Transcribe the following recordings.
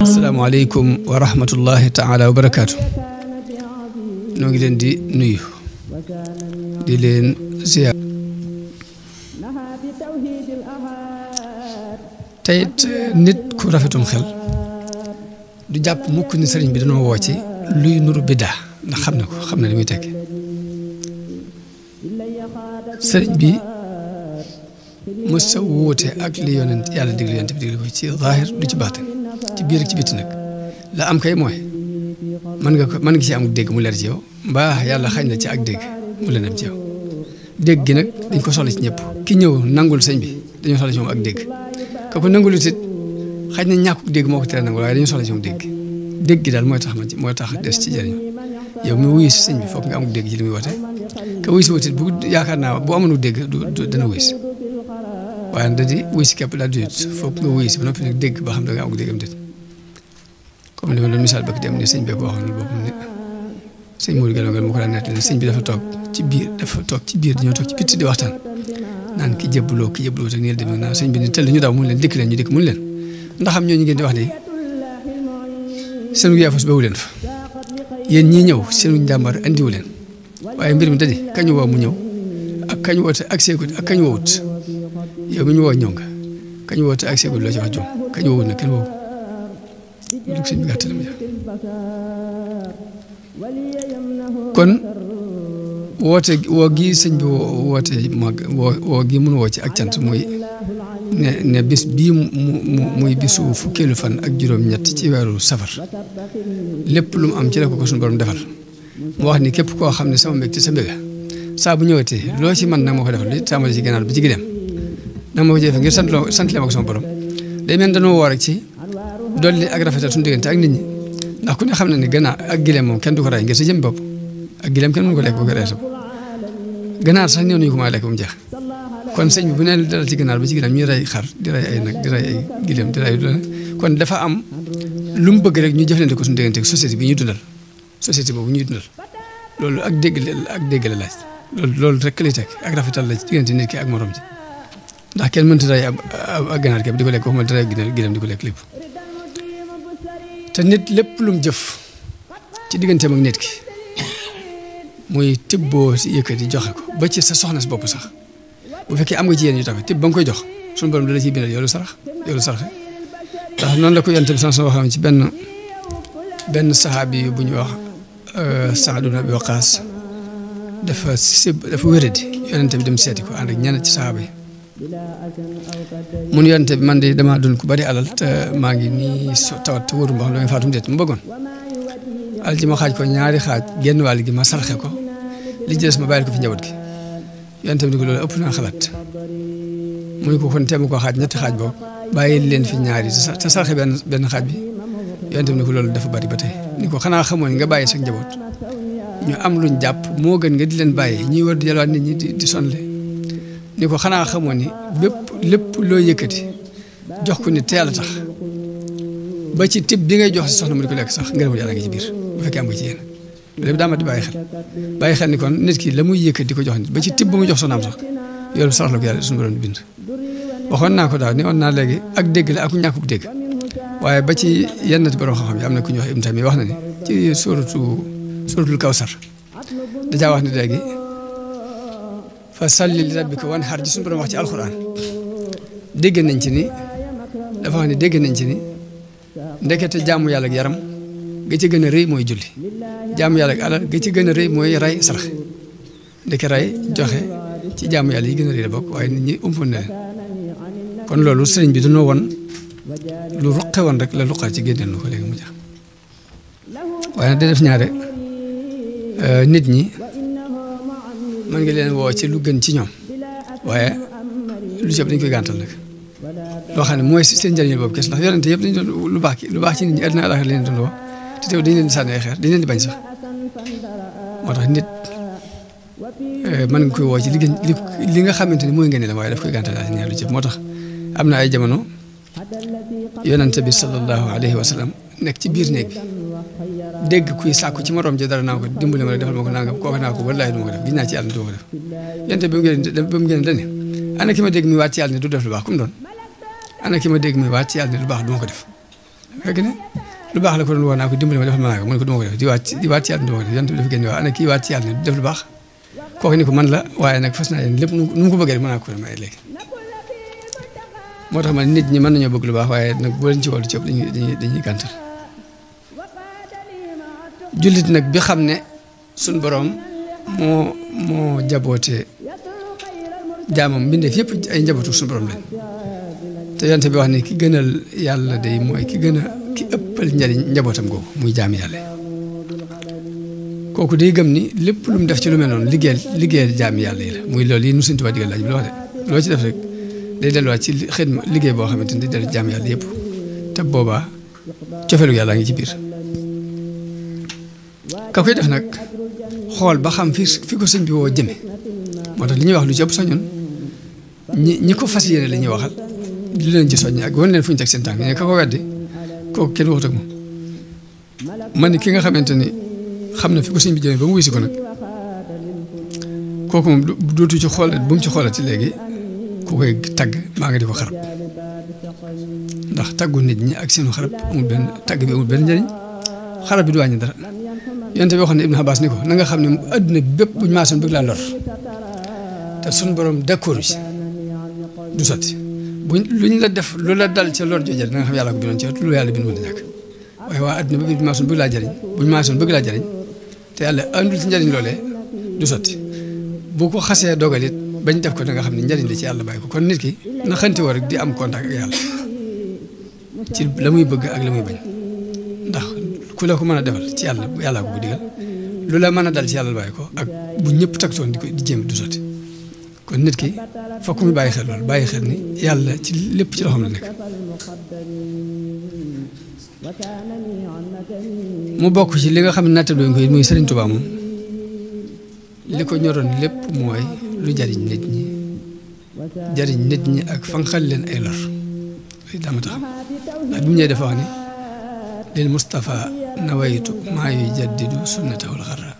asalaamaaleykum wa rahmatullahi taala wa barakaatu. ñoo ngi leen di nuyu di leen ziar teyit nit ku rafetum xel du jàpp mukk ni sëriñ bi dañoo woo ci luy nuru biddaa ndax xam na li muy tekki sëriñ bi mos sa wuute ak li yonent yàlla digle yonent bi digle ko ci zaahir du ci baatin ci biir ak ci bitti nag la am kay mooy mën nga ci am dégg mu leer ci yow mbaa yàlla xañ na ci ak dégg mu leen am ci yow dégg gi nag dañ ko soxla ci ñëpp ki ñëw nangul sëñ bi dañoo soxla ci moom ak dégg ka ko nangul it xañ na ñàkk dégg moo ko tere nangul waaye dañoo soxla ci moom dégg gi daal mooy tax des ci jëriñu yow mi wuyu si sëñ bi foog nga am dégg ci li muy woote ka wuyu si woote bu yaakaar naa bu amoon dégg dana wuyu si waaye da di wuyu si képp daal di foog nga wuyu si ba noppi nag dégg ba xam da nga am déggam déet comme li ma doon misaal bëgg dem ne sëñ bi ko waxoon boppam ne sëñ Mourou Gallo Gallo mu ko daan nettali sëñ bi dafa toog ci biir dañoo toog ci bitti di waxtaan naan ki jébbaloo te nii la demee naan sëñ bi ni tëll ñu daw mun leen dikk leen ñu dikk mun leen ndax xam ñooñu ngeen di wax de seen yaafus bawu leen fa yéen ñii ñëw seen njàmbar andiwu leen waaye mbir mi da di kañu woo mu ñëw ak kañu woote ak seegut ak kañu woowut yow mi ñu woo ñëw nga kañu woote ak seegut loo ci wax jom kañu woowut nag kenn woowu lu sëñ bi gàttalam ja kon woote woo gi sëñ bi woote woo gi mun woo ci ak cant muy ne bis bii muy bisu fukkeelu fan ak juróom-ñett ci weeru safar lépp lu mu am ci la ko suñu borom defal mu wax ni képp koo xam ne sama mbég ci sa mbéga saa bu ñëwatee loo ci man nag moo ko defal li tàmbali ci gànnaar bi ci gideem nag moo ko jëfe ngir sant le ma ko sama borom day mel dañoo woo rek ci dolli ak rafetal suñu diggante ak nit ñi ndax ku ne xam na ne ganaar ak gileem moom kenn du ko rey ngir sa jëm bopp ak gileem kenn mënu ko lekk boo ko rey sam ganaar sax néew nañu ko maa lekk ba mu jeex kon sëñ bi bu ne dalal ci ganaar ba ci gileem ñuy rey xar di rey ay nag di rey ay gileem di rey kon dafa am lu mu bëgg rek ñu jëflante ko suñu diggante ak société bi ñuy dundal société boobu ñuy dundal loolu ak dégg la laaj loolu rek lay teg ak rafetal la ci diggante nit ki ak morom ji ndax kenn mënta rey ab ganaar képp di ko lekk waxuma di rey gileem di ko lekk lépp te nit lépp lu mu jëf ci digganteem ak nit ki muy tibboo si yëkkati joxe ko ba ci sa soxna si bopp sax bu fekkee am nga ci yéen yu tax tibb ba nga koy jox suñu borom dala ciy bindal yoolu saraxe ndax noonu la ko yonent bi sanson waxam ci benn saxaabi bu ñuy wax Saad ibn Abi Waqaas dafa wéradi yonent bi dem seeti ko ànd ak ñenn ci saxaaba yi mun yonent bi man de damaa doon ku bari alal te maa ngi nii tawat te wóoru ma xam damay faatum déet mu bëggoon alal ji ma xaaj ko ñaari xaaj genn wàll gi ma sarxe ko li ci des ma bàyyil ko fi njaboot gi yonent bi ni ko loolu ëpp naa xalaat mu ne ko kon teemu koo xaaj ñetti xaaj boobu bàyyil leen fi ñaari te sarxe benn xaaj bi yonent bi ni ko loolu dafa bari ba tey ni ko xanaa xamoon nga bàyyi sa njaboot ñu am luñ jàpp moo gën nga di leen bàyyi ñuy war di yalwaat nit ñi di sonle ni ko xanaa xamoon ni lépp loo yëkkati jox ko ni te yàlla tax ba ci tib bi ngay jox si soxna mu di ko lekk sax ngërëmul yàlla nga ci biir bu fekkee am nga ci yéen loolu lépp daa mat di bàyyi xel ni kon nit ki la muy yëkkati di ko jox nit ba ci tib ba muy jox soxnaam sax yoolu sarax la ko yàlla suñu borom di bind waxoon naa ko daaw ni woon naa léegi ak dégg la ak ñàkkuk dégg waaye ba ci yenn borom xam-xam yi am na ku ñuy wax Ibn Taymiya wax na ni ci suratul Kawsar dajaa wax ni léegi fa salli li rabbika wanhar ji suñu borom wax ci alxuraan dégg nañ ci ni dafa wax ni dégg nañ ci ni ndekete jaamu yàlla ak yaram ga ci gën a rëy mooy julli jaamu yàlla ak alal ga ci gën a rëy mooy ray sarax ndeke ray joxe ci jaamu yàlla yi gën a rëy la bokk waaye nit ñi umpoon na leen kon loolu sëriñ bi dañoo won lu ruqe woon rek la luqaat ci génneel nu ko léegi mu jax waaye nag da def ñaare nit ñi mën nga leen woo ci lu gën ci ñoom waaye lu ci ëpp dañ koy gàntal nag loo xam ne mooy seen njëriñu boobu kes ndax yonente yëpp dañu doon lu baax ci nit ñi àddina àllaaxira leen doon woo te teew dañu leen di sànni ay xeer dañu leen di bañ sax moo tax nit mën nga koy woo ci li nga xamante ni mooy ngeen la waaye daf koy gàntal daal ñaar lu ci ëpp moo tax am na ay jamono yonente bi sallallahu alayhi wa sallam nekk ci biir néeg bi dégg kuy sàkku ci morom ji dara naa ko dimbali ma rek defal ma ko nangam kooku naa ko wallaahi du ma ko def gis naa ci yàlla du ma ko def yente ba mu génn dane ana ki ma dégg mi waat ci yàlla ne du def lu baax ku mu doon ana ki ma dégg mi waat ci yàlla ne lu baax du ma ko def fekk ne lu baax la ko doon woo naa ko dimbali ma defal ma nangam mu ne ko du ma ko def di waat ci yàlla du ma ko def yente bi dafa génn waaw ana kii waat ci yàlla ne du def lu baax kooku ni ko man la waaye nag fas naa yéen lépp nu mu ko bëggee rek mën naa ko may léegi moo tax man nit ñi mën nañoo bëgg lu baax waaye nag boo leen ci wàllu ci ëpp dañuy gàntal jullit nag bi xam ne suñ boroom moo jaboote jaamam mbindeef yëpp ay njabootu suñu boroom lañ te yonent bi wax ne ki gënal yàlla day mooy ki ëppal njariñ njabootam googu muy jaami yàlla kooku day gëm ni lépp lu mu def ci lu mel noonu liggéeyal jaami yàlla yi la muy loolu yi nu Sëñ Tuubaa digal laaj bi la wax de loo ci def rek day delluwaat ci xidma liggéey boo xamante ni day dellu jaami yàlla yëpp te boobaa cofeelu yàlla ngi ci biir ka koy def nag xool ba xam fi ko sëñ bi woo jëme moo tax li ñuy wax lu ci ëpp soññoon ñi ko fas yéene la ñuy waxal li leen ci soññi ak wan leen fu ñu teg seen tànk ne ka ko weddi kooku kenn waxut ak moom man ni ki nga xamante ni xam na fi ko sëñ bi jëme ba mu wisi ko nag kooku moom dootu ci xoolat bu mu ci xoolati léegi ku koy tagg maa nga di ko xarab ndax taggu nit ñi ak seenu xarab amul benn tagg bi amul benn njëriñ xarab bi du wàññi dara yonent bi waxoon ne Ibn Abbas ni ko na nga xam ne adduna bépp buñu maasoon bëgg laa lor te suñ borom d'accord ci du sotti luñ la def lu la dal ca lor jooju na nga xam yàlla ko bindoon ci lu yàlla bind woon ñàkk waaye waa adduna bépp buñu maasoon bëgg laa jëriñ buñu maasoon bëgg laa jëriñ te yàlla andul ci njëriñ loolee du sotti bu ko xasee dogalit bañ def ko da nga xam ne njëriñ la ci yàlla bàyyi ko kon nit ki na xanti woo rek di am contact ak yàlla ci la muy bëgg ak la muy bañ ndax ku la ko mën a defal ci yàlla ko digal lu la mën a dal ci yàlla bàyyi ko ak bu ñëpp tagtoon di jéem du sotti kon nit ki fokk mu bàyyi xel loolu bàyyi xel ni yàlla ci lépp ci loxoom la nekk mu bokk ci li nga xam ne nattable ko it muy Sëriñ Tuubaa moom li ko ñoroon lépp mooy lu jariñ nit ñi ak fanqal leen ay lor ay dama tax ndax bi mu ñëwee dafa wax ni lil Mustafa nawaytu maa yujaddidu sunnatahul xarra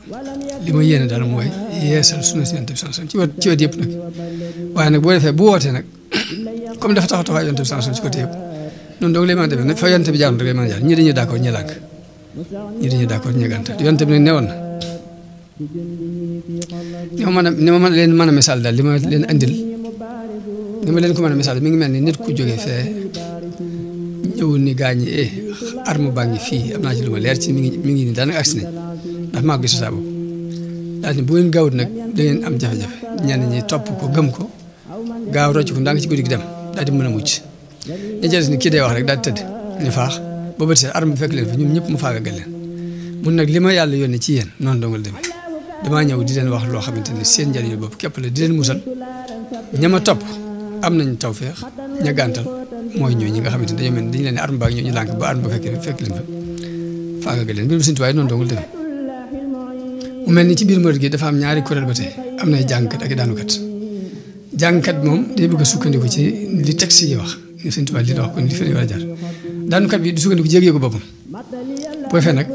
li ma yéene daal mooy yeesal sunna si Yonent bi sallallahu alayhi wasallam ci wet yëpp nag waaye nag boo defee bu wootee nag comme dafa taxaw taxawaay Yonent bi sallallahu alayhi wasallam ci côté yëpp noonu doog lay mën a demee nag fa Yonent bi jaaroon rek lay mën a jaar ñii dañuy d'accord ñii lànk ñii dañuy d'accord ñii gàntal Yonent bi nag newoon na ni ma leen mën a misaal daal li ma leen andil ni ma leen ko mën a misaal mi ngi mel ni nit ku jógee fee ñëw ni gaañi arme baa ngi fii am naa ci lu ma leer ci mi ngi nii daanaka agsi nañ ndax maa ko gis saa boobu daal ni bu ngeen gaawut nag da ngeen am jafe-jafe ñenn ñi topp ko gëm ko gaaw rocc ko ndànk ci guddi gi dem daal di mën a mucc ñi jël ni kii day wax rek daal di tëdd ni faax ba bët see arme bi fekk leen fi ñoom ñëpp mu faagagal leen mun nag li ma yàlla yónnee ci yéen noonu dongal demee damaa ñëw di leen wax loo xamante ni seen njëriñu bopp képp la di leen musal ña ma topp am nañ tawfeex ña gàntal mooy ñooñu ñi nga xamante ni dañoo mel ni dañu leen ne arme baa ngi ñëw ñu lànk ba arme ba fekk leen fa faagagal leen mbirum Sëñ Tuubaa noonu dongul demee mu mel ni ci biir murid gi dafa am ñaari kuréel ba tey am nay jàngkat ak i daanukat jàngkat moom day bëgg a sukkandiku ci li texte yi wax ni Sëñ Tuubaa li la wax kon li fi war a jaar daanukat bi du sukkandiku jéeg yéegu boppam bu defee nag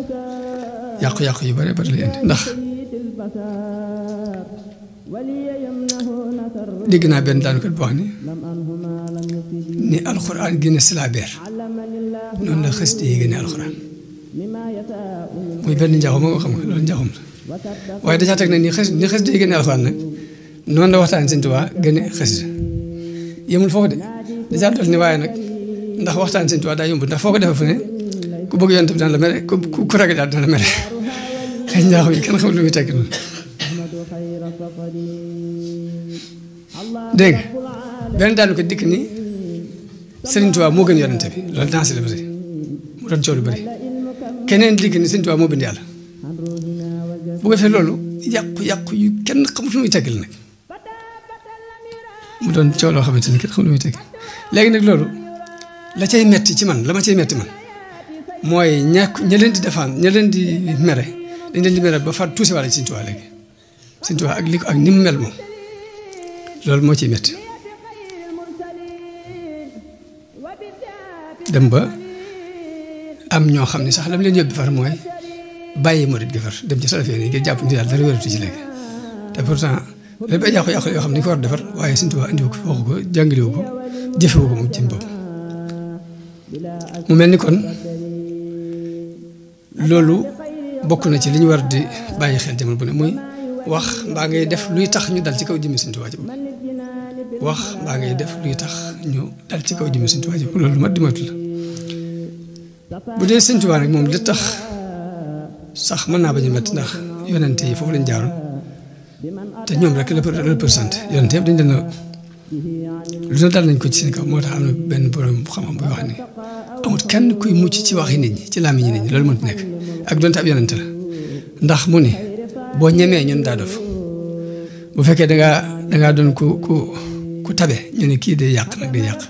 yàqu-yàqu yu bare bari lay indi ndax dégg naa benn daanukat boo xam ni alxuraan génne silaabeer noonu la xasida yi génne alxuraan muy benn njaxum nga xam nga loolu njaxum la waaye dajaa teg nag ni xasida yi génne alxuraan nag noonu la waxtaan Sëñ Tuubaa génne xasida yemul foofu de dajaa dol ni waaye nag ndax waxtaan Sëñ Tuubaa daa yombut ndax foo ko defee fu ne ku bëgg Yonent bi dana la mere ku ragal daal dana la mere xëy njaaxum yi kenn xamul lu muy tekki noonu dégg nga benn daanu ko dikk ni Sëriñ Tuubaa moo gën Yonent bi loolu dansé la ba tey mu doon coow lu bëri keneen dikk ni Sëriñ Tuubaa moo bind yàlla bu ko defee loolu yàqu yu kenn xamut lu muy teggil nag mu doon coow loo xamante ni kenn xamut lu muy teggil léegi nag loolu la cay metti ci man la ma cay metti man mooy ña leen di défendre ña leen di mere dañ leen di mere ba far tuusi wàlla ci Sëriñ Tuubaa léegi Sëriñ Tuubaa ak ni mu mel moom loolu moo ciy métti dem ba am ñoo xam ne sax lam leen yóbbi far mooy bàyyi murid gi far dem ci salafee yi ngir jàpp ni daal dara wératu ci léegi te pourtant lépp ay yàqu-yàqu yoo xam ne ni ko war a defar waaye Sëñ Tuubaa indiwu ko waxu ko jàngalewu ko jëfewu ko moom ci bopp mu mel ni kon loolu bokk na ci li ñu war di bàyyi xel jamono bu ne muy wax mbaa ngay def luy tax ñu dal ci kaw jëmmi Sëñ Tuubaa ci bopp wax mbaa ngay def luy tax ñu dal ci kaw jëmmi Sëñ Tuubaa ci bopp loolu mat di moytu la bu dee Sëñ Tuubaa rek moom li tax sax mën naa bañ a métti ndax yonente yi foofu lañ jaaroon te ñoom rek la représenté yonente yëpp dañ leen a lu ne dal nañ ko ci seen kaw moo tax am na benn borom xam-xam buy wax ni amut kenn kuy mucc ci waxi nit ñi ci làmmiñi nit ñi loolu mënut nekk ak donte ab yonente la ndax mu ne boo ñemee ñun daa dof bu fekkee dangaa doon ku tabe ñu ne kii day yàq nag day yàq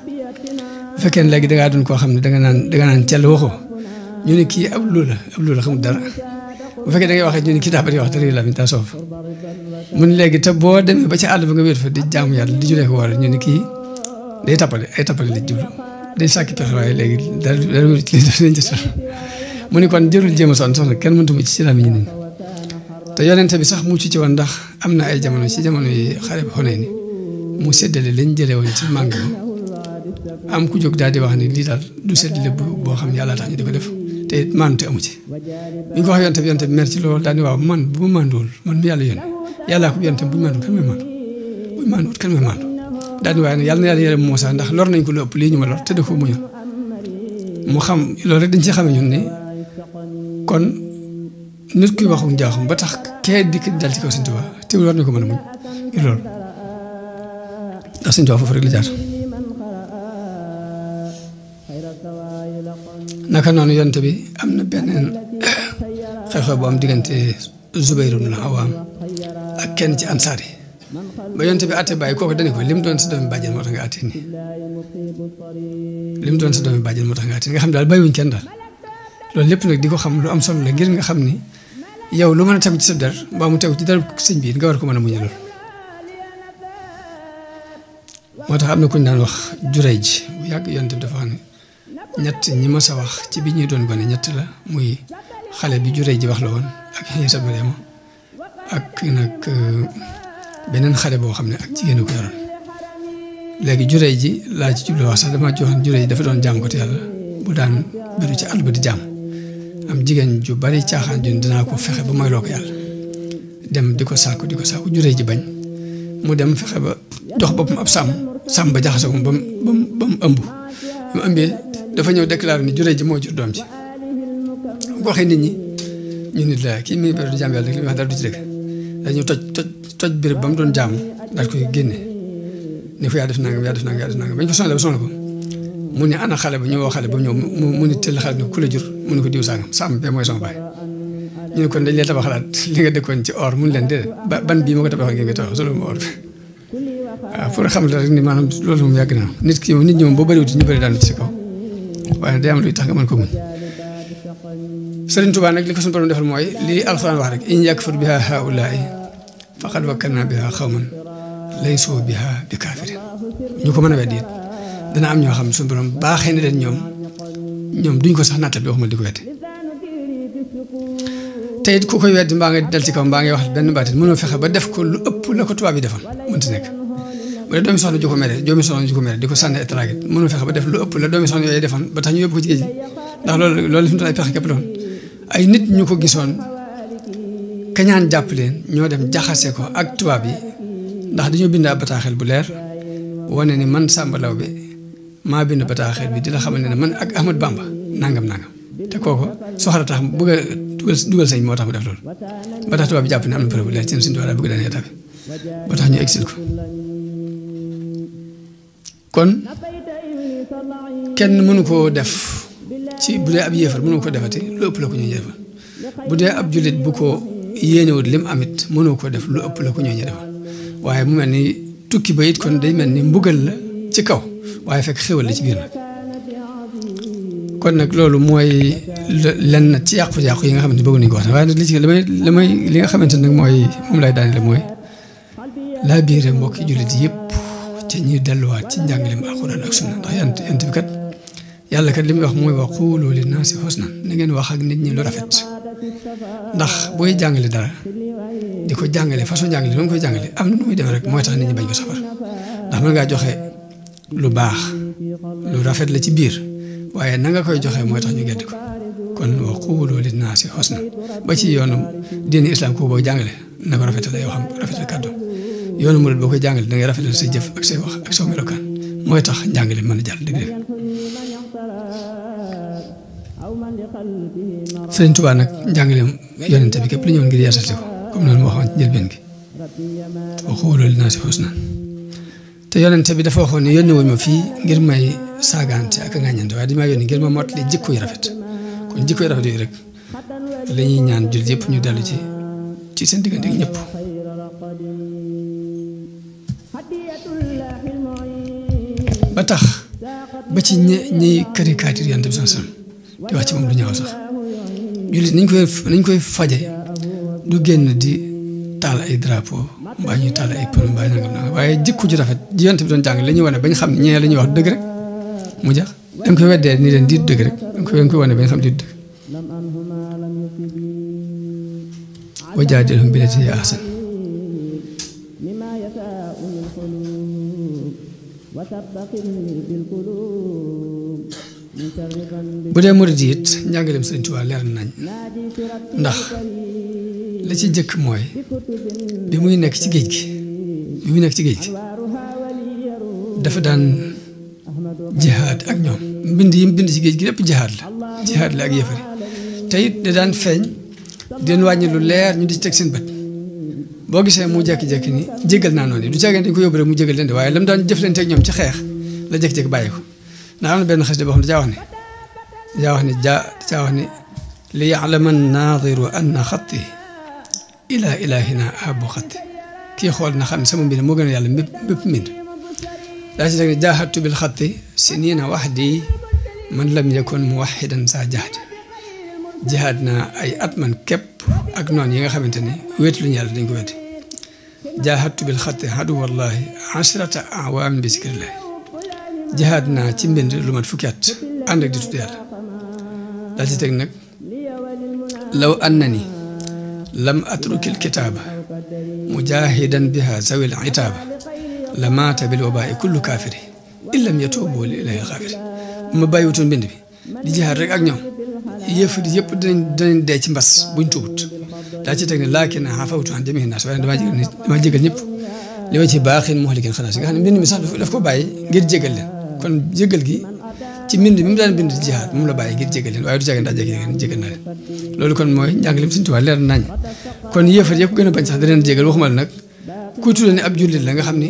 bu fekkee ne léegi dangaa doon koo xam ne danga naan cell waxoo ñu ne kii ab loola xamul dara bu fekkee da ngay waxee ñu ne kii daa bari wax dara la mi daa soof mu ne léegi te boo demee ba ci àll ba nga wéet fa di jaamu yàlla di julee ko war ñu ne kii day tappale ay tappale la jublu day sàkki pexe waaye léegi dara wéru ci li dañ ci mu ne kon jërul jéem a sonn soxna kenn mëntu mucc ci làmmiñ nit ñi te yonente bi sax mucc ci woon ndax am na ay jamono ci jamono yi xare bi xonee ni mu séddale lañ jëlee woon ci màng ma am ku jóg daal di wax ni lii daal du séddale boo xam ne yàlla tax ñu di ko def te maanute amu ci bi ñu ko wax yonente bi mer ci loolu daal di waaw man bu ma manduwul man mi yàlla yónni yàllaa ko yonente bu ñu manduwul kan mooy mandu bu ñu manduwul kan mooy mandu daal di waaye ne yàlla na yàlla yërëm Muusaa ndax lor nañ ko lu ëpp lii ñu ma lor te da ko muñoon mu xam loolu rek dañ ci xamee ñun ne kon nit kuy waxu njaaxum ba tax kee dikk dal ci kaw Sëñ Tuubaa teewul war na ko mën a muñ ngir loolu ndax Sëñ Tuubaa foofu rek la jaar naka noonu yonte bi am na beneen xew-xew bu am diggante Zubayr ibn Awaam ak kenn ci ansaar yi ba yonte bi àtte bàyyi kooku dane ko lim doon sa doomi bàjjen moo tax nga àtte nii lim doon sa doomi bàjjen moo tax nga àtte nii nga xam ne daal bàyyiwuñ kenn daal loolu lépp nag di ko xam lu am solo la ngir nga xam ni yow lu mën a tegu ci sa der mbaa mu tegu ci der sëñ bi nga war ko mën a muñe loolu moo tax am na ku ñu daan wax Jureej bu yàgg yonte bi dafa xam ne ñett ñi ma sa wax ci bi ñuy doon gone ñett la muy xale bi Jureej ji wax la woon ak Iisa Maryama ak nag beneen xale boo xam ne ak jigéen ko yoroon léegi Jureej ji laa ci jublu wax sax dama joxoon Jureej dafa doon jaam ko te yàlla bu daan biru ci àll ba di jaam am jigéen ju bari caaxaan jun dinaa ko fexe ba moyloo ko yàlla dem di ko sàkku Jureej ji bañ mu dem fexe ba jox boppam ab sàmm ba jaxase ko ba mu ëmb mu ëmbee dafa ñëw déclaré ni Jureej ji moo jur doom ji bu ko waxee nit ñi ñu nit la kii mi biru di jaam yàlla li muy wax dara du ci dëgg dañu toj béréb ba mu doon jaamu daal koy génne ni ko yaa def nangam bañ ko sonal ba sonal ko mu ne ana xale ba ñu woo xale ba ñëw mu ni tëll xale ni ku la jur mu ne ko diw sàngam sàmm bee mooy sama baay ñu ne kon dañ leen tabaxalaat li nga dëkkoon ci or mun leen déedéet ban bii ma ko tabaxal ngeen nga tabax solo ma or bi waaw pour xam la rek ni maanaam loolu moom yàgg na nit ñi moom boo bëriwut ñu bëri daanu ci sa kaw waaye day am luy tax nga mën ko muñ Sëriñ Tuubaa nag li ko suñu borom defal mooy lii alxuraan wax rek in yakfur biha haulaai faqad wakkalna biha xawman laysu biha bi kaafirin ñu ko mën a weddi it dana am ñoo xam ne suñu borom baaxee na leen ñoom duñ ko sax nattal bi waxuma di ko weddi te it ku koy weddi mbaa nga dal ci kaw mbaa ngay wax benn baatit mënoo fexe ba def ko lu ëpp la ko tubaab yi defoon mënti nekk bu dee doomi soxna ju ko mere di ko sànni étranger mënoo fexe ba def lu ëpp la doomi soxna yooyu defoon ba tax ñu yóbbu ko ci géej gi ndax loolu fi mu toll ay pexe képp la woon ay nit ñu ko gisoon kañaan jàpp leen ñoo dem jaxase ko ak tubaab yi ndax dañoo bind ab bataaxel bu leer wane ni man Samba Laobé maa bind bataaxel bi di la xamal ne man ak Ahmad Bamba nangam te kooku soxla tax bëgg a dugal sëñ moo tax mu def loolu ba tax tubaab bi jàpp ne am na preuve bu leer ci suñu doole bëgg daanee tabi ba tax ñu exil ko kon kenn mënu koo def ci bu dee ab yéefar mënu ko defati lu ëpp la ko ñuy defal bu dee ab jullit bu ko yéenewut lim amit mënu ko def lu ëpp la ko ñuy defal waaye mu mel ni tukki ba it kon day mel ni mbugal la ci kaw waaye fekk xéwal la ci biir nag kon nag loolu mooy lenn ci yàqu-yàqu yi nga xamante ni bëgg nañu ko wax waaye nag li nga xamante nag mooy moom lay daanele mooy laa biire mbokki jullit yëpp ci ñuy delluwaat ci njàngaleem alxuraan ak sunna ndax yant bi kat yàlla kat li muy wax mooy wa quulu linnaasi husnan na ngeen wax ak nit ñi lu rafet ndax booy jàngale dara di ko jàngale façon jàngale noonu koy jàngale am na nu muy demee rek mooy tax nit ñi bañ ko safar ndax mën ngaa joxe lu baax lu rafet la ci biir waaye na nga koy joxe mooy tax ñu gedd ko kon wa quulu linnaasi husna ba ci yoonu diine islam ko boo jàngale na ko rafetal yoo xam rafetal kàddu yoonu murid boo koy jàngale da ngay rafetal say jëf ak say wax ak saw melokaan mooy tax njàngale mën a jàll dëgg-dëgg. Sëriñ Tuubaa nag njàngaleem yonente bi képp li ñëwoon ngir yeesal ko comme noonu ma waxoon ci njëlbeen gi wa quulu linnaasi husna te yonente bi dafa waxoon ne yónni wuñ ma fii ngir may saagante ak a ŋàññante waaye damaa yónni ngir ma mottali jikko yu rafet kon jikko yu rafet yooyu rek la ñuy ñaan jullit yëpp ñu dellu ci seen diggante ak ñëpp. ba tax ba ci ñiy caricature yonent bi sallallahu alayhi wasallam di wax ci moom lu ñaaw sax jullit niñ koy faje du génn di taal ay drapeau mbaa ñuy taal ay pneu mbaa nangam nangam waaye jikko ju rafet ji yonent bi doon jàng la ñuy wane bañ xam ne ñee la ñuy wax dëgg rek mu jax dañ koy weddee ni leen di dëgg rek dañ koy wane bañ xam di dëgg wajaadilhum billatii hiya ahsan bu dee murid yi it njàngaleem Sëriñ Tuubaa leer nañ ndax la ci jëkk mooy bi muy nekk ci géej gi dafa daan jihaad ak ñoom mbind yi mu bind ci géej gi lépp jihaad la ak yëfari te it da daan feeñ den wàññi lu leer ñu di ci teg seen bët boo gisee mu jékki-jékki ni jégal naa noonu du caageen dañ ko yóbbu rek mu jégal leen de waaye lam daan jëflante ak ñoom ci xeex la jékki-jékki bàyyi ko ndax am na benn xas de boo xam ne dacaa wax ni li ya'lama an-naadiru anna xatti ila ilahina ahabu xatti kii xool na xam ne sama mbind moo gën a yàlla bépp mbind daa ci teg ne jaahadtu bil xatti siniina wahdi man lam yakun muwahidan sa jahd jihaad naa ay at man képp ak noonu yi nga xamante ni wéetu lu ñu yàlla dañ ko wéeti jaahadtu bil xatti aduwallahi ashrata awaam bi zikrillah jihaad naa ci mbind lu mat fukki at ànd ak di tudd yàlla daal ci teg nag law annani lam atrukil kitaaba mujahidan biha zawil itaaba la maata bil wabaa'i kullu kaafiri illam yatuubu ilay alxaafiri ma bàyyiwutoon mbind bi di jihaad rek ak ñoom yëpp dinañ dee ci mbas buñ tuubut daa ci teg ne laakin afawtu an jamii'i naas waaye dama jégal ñëpp li ma ci baaxin muhlikin xalaas nga xam ne mbind mi sax daf ko bàyyi ngir jégal leen kon jégal gi ci mbind mi mu daan bind di jihaad moom la bàyyi ngir jégal leen waaye du caagin daa jégal na leen loolu kon mooy njàngaleem Sëriñ Tuubaa leer nañ kon yëfat yëpp gën a bañ sax da leen jégal waxuma la nag kuy tuddee ne ab jullit la nga xam ni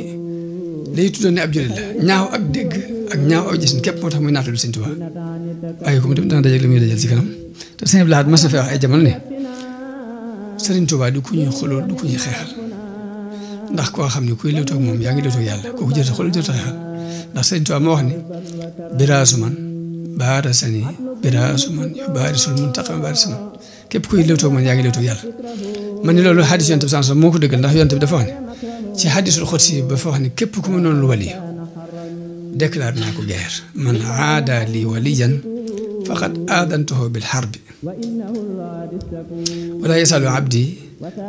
day tuddee ne ab jullit la ñaaw ak dégg ak ñaaw ak gis képp moo tax muy naatalu Sëriñ Tuubaa waaye ko mu dem dana dajal li muy dajal ci kanam te Sëriñ Abdul Ahad mas na fee wax ay jamono ne Sëriñ Tuubaa du ku ñuy xolool du ku ñuy xeexal ndax koo xam ne kuy lewtoog moom yaa ngi lewtoog yàlla kooku jërte xolool jërte xeexal ndax Sëriñ Tuubaa moo wax ni biraasu man baarasani biraasu man yu baarisul muntaqam baarisa man képp kuy lewtoog man yaa ngi lewtoog yàlla man ni loolu xadis yonent bi sallallahu alayhi wasallam moo ko dëggal ndax yonent bi dafa wax ne ci xadisul xudsi ba fa wax ne képp ku ma noonu lu wali déclaré naa ko guerre man aada lii waliyan faqad aadantuhu bil harbi wala yasalu abdi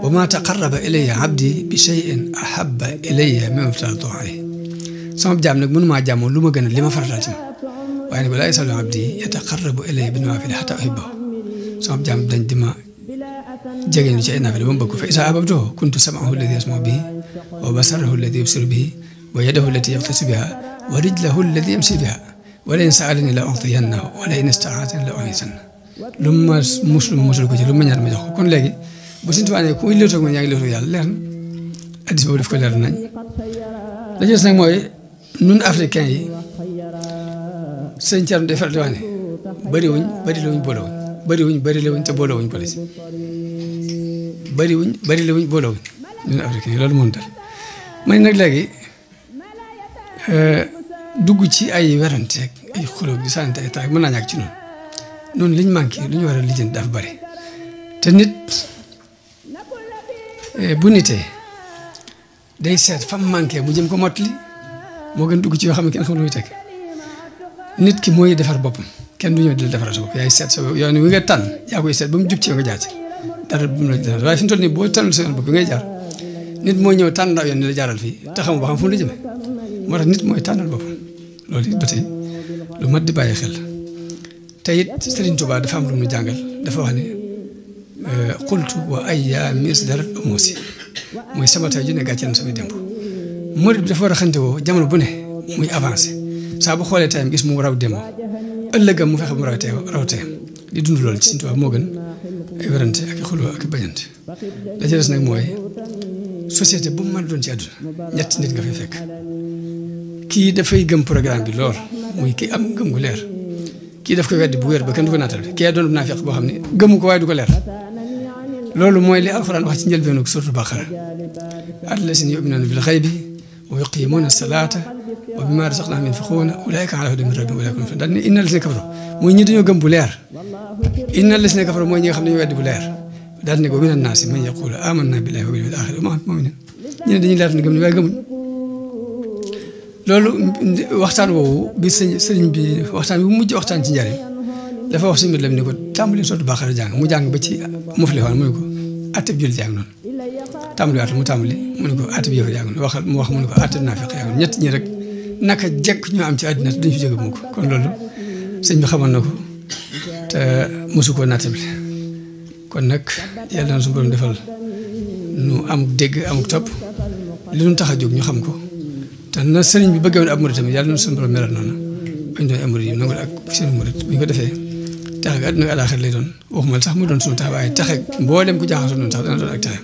wa ma taqarraba ilayya abdi bi shay'in ahabba ilayya mimma aftaratu alayhi sama jaam nag mënumaa jaamoo lu ma gën a li ma farataal ci moom waaye nag wala yasalu abdi yataqarrabu ilayya bin nawaafil hatta uhibbahu sama jaam dañ di ma jegeñu ci ay naafila ba mu bëgg ko fa izaa ahbabtuhu kuntu sam'ahu alladi yasma'u bihi wa basarahu alladi yubsiru bihi wa yadahu allati yabtassu biha wa rijlahu allati yamshi biha wa la in sa'alani la u'tiyannahu wa la in ista'aazani la u'iizannahu lu ma musul ko ci lu ma ñaan ma jox ko kon léegi bu Sëriñ Tuubaa ne ku muy lewtoog man yaa ngi lewtoog yàlla leer na addis boobu daf ko leer nañ la ci des nag mooy nun africain yi sëñ Thierno day faral di wax ne bëriwuñ boolewuñ te boolewuñ police bëriwuñ boolewuñ ñun africain yi loolu moom dal man nag léegi dugg ci ay werante ak ay xulóog di sànnante ay tax mën naa ñàkk ci noonu liñ manqué lu ñu war a lijjanti dafa bëri te nit bu nitee day seet fam manqué mu jëm ko mottali moo gën dugg ci yoo xam ne kenn xamul lu muy teg nit ki mooy defar boppam kenn du ñëw di la defaral sa bopp yaay seet sa yoon wi nga tànn yaa koy seet ba mu jub ci nga jaar ci dara bu mu la def waaye fi mu toll nii boo tànnul sa yoon bopp bi ngay jaar nit mooy ñëw tànn yoon ni la jaaral fii te xamu ba xam fu mu la jëmee moo tax nit mooy tànnal boppam loolu it ba tey lu mat di bàyyi xel te it Serigne Touba dafa am lu mu jàngal dafa wax ne xultu wa ayya mis darat amusi mooy sama tey ju ne gàcceel na samay démb murid bi dafa war a xante woo jamono bu ne muy avancé saa bu xoolee tayam gis mu raw démb ëllëgam mu fexe mu raw tayam di dund loolu ci Serigne Touba moo gën ay werante ak i xuloo ak i bañante la ci des nag mooy société bu mu mën a doon ci àdduna ñetti nit nga fay fekk kii dafay gëm programme bi lool muy kii am gëm gu leer kii daf koy weddi bu wér ba kenn du ko naatal kii doon naafiq boo xam ne gëmu ko waaye du ko leer loolu mooy li alxuraan wax ci njëlbeenu suuratu Baqara allaziina yu'minuuna bil ghaybi wa yuqiimuuna salaata wa mimmaa razaqnaahum yunfiquuna ulaa'ika alaa hudan min rabbihim wa ulaa'ika humul muflihuun daal ne inna allaziina kafaru mooy ñi dañoo gëm bu leer inna allaziina kafaru mooy ñi nga xam ne dañoo weddi bu leer daal ne ko mina naasi man yaquulu aamannaa billaahi wa bil yawmil aaxiri wa maa hum bimu'miniin ñu ne dañuy leer ne gëm ni waaye gëmuñ loolu waxtaan woowu bi sëriñ bi waxtaan bi mu mujj waxtaan ci njariñ dafa wax suñu mbir lam ni ko tàmbali sootu Baqara jàng mu jàng ba ci muflixoon mu ne ko atteb julli jàng noonu tàmbali waat mu tàmbali mu ne ko atteb yëfa jàng noonu mu wax mu ne ko atteb naafiq jàng noonu ñett ñi rek naka jekk ñoo am ci àddina te duñ fi jóge mu ko kon loolu sëñ bi xamoon na ko te mosu koo nattable kon nag yàlla na suñu borom defal nu amuk dégg amuk topp li nu tax a jóg ñu xam ko te na sëriñ bi bëggoon ab murid tamit yàlla na suñu borom melal noonu bañ doon ay murid yi nangul ak seen murid bu ñu ko defee tax ak àdduna àllaaxira lay doon waxuma sax mu doon suñu tax waaye taxe mboolem ku jaaxasoo noonu tax dana doon ak taxe